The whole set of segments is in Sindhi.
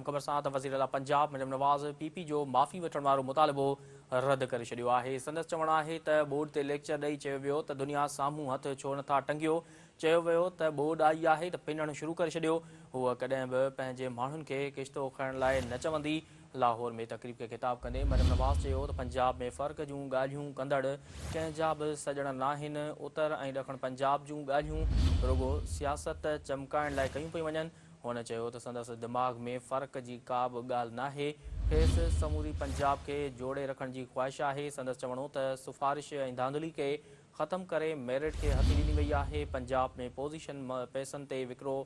خبر سان ته وزيراعليٰ پنجاب مريم نواز پي پي جو معافي وٺڻ وارو مطالبو رد ڪري ڇڏيو آهي. سندس چوڻ آهي ته ٻوڏ تي ليڪچر ڏئي چيو ويو ته دنيا سامهون هٿ ڇو نٿا ٽنگيو، چيو ويو ته ٻوڏ آئي آهي ته پنڻ شروع ڪري ڇڏيو، هوء ڪڏهن به پنهنجي ماڻهن کي ڪشتو کڻڻ لاء نه چوندي. لاهور ۾ تقريب کي خطاب ڪندي مريم نواز چيو ته پنجاب ۾ فرق جون ڳالهيون ڪندڙ ڪنهن جا به سڄڻ ناهن، اتر ۽ ڏکڻ پنجاب جون ڳالهيون رڳو سياست چمڪائڻ لاء ڪيون پيون وڃن. هن چيو ته سندس دماغ ۾ فرق جي ڪا به ڳالهه ناهي، کيس سموري پنجاب کي جوڙي رکڻ جي خواهش آهي، سندس چوڻ هو ته سفارش ۽ ڌانڌلي کي ختم ڪري ميرٽ کي هٿي ڏني وئي آهي، پنجاب ۾ پوزيشن پئسن تي وڪرو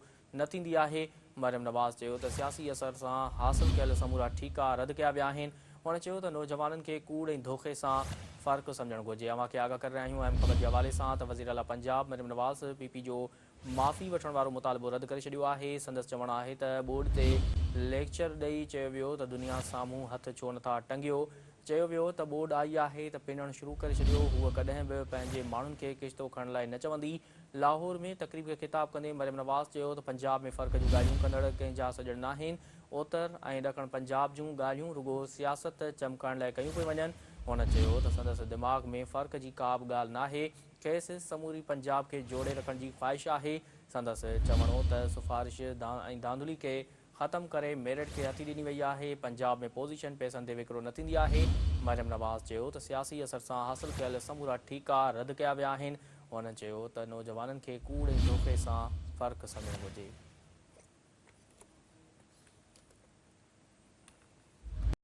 نه ٿيندي آهي، مريم نواز چيو ته سياسي اثر سان حاصل ڪيل سمورا ٺيڪا رد ڪيا ويا آهن، هن چيو ته نوجوانن کي ڪوڙ ۽ ڌوکي سان فرق سمجهڻ گهرجي، اوهان کي آگاهه ڪري رهيا آهيون اهم خبر جي حوالي سان ته وزيراعليٰ پنجاب مريم نواز پي پي جو معافي وٺڻ وارو مطالبو رد ڪري ڇڏيو آهي، سندس چوڻ آهي ته ٻوڏ تي ليڪچر ڏئي چيو ويو ته دنيا سامهون هٿ ڇو نٿا ٽنگيو، چيو ويو ته ٻوڏ آئي آهي ته پنڻ شروع ڪري ڇڏيو، هوء ڪڏهن به پنهنجي ماڻهن کي ڪشتو کڻڻ لاء نه چوندي، لاهور ۾ تقريب کي خطاب ڪندي مريم نواز چيو ته پنجاب ۾ فرق جون ڳالهيون ڪندڙ ڪنهن جا سڄڻ ناهن، اتر ۽ ڏکڻ پنجاب جون ڳالهيون رڳو سياست چمڪائڻ لاء ڪيون پيون وڃن، هن چيو ته سندس دماغ ۾ فرق جي ڪا به ڳالهه ناهي، کيس سموري پنجاب کي جوڙي رکڻ جي خواهش آهي، سندس چوڻ هو ته سفارش ۽ ڌانڌلي کي ختم ڪري ميرٽ کي هٿي ڏني وئي آهي، پنجاب ۾ پوزيشن پئسن تي وڪرو نه ٿيندي آهي، مريم نواز چيو ته سياسي اثر سان حاصل ڪيل سمورا ٺيڪا رد ڪيا ويا آهن، هن چيو ته نوجوانن کي ڪوڙ ۽ ڌوڪي سان فرق سمجهڻ گهرجي.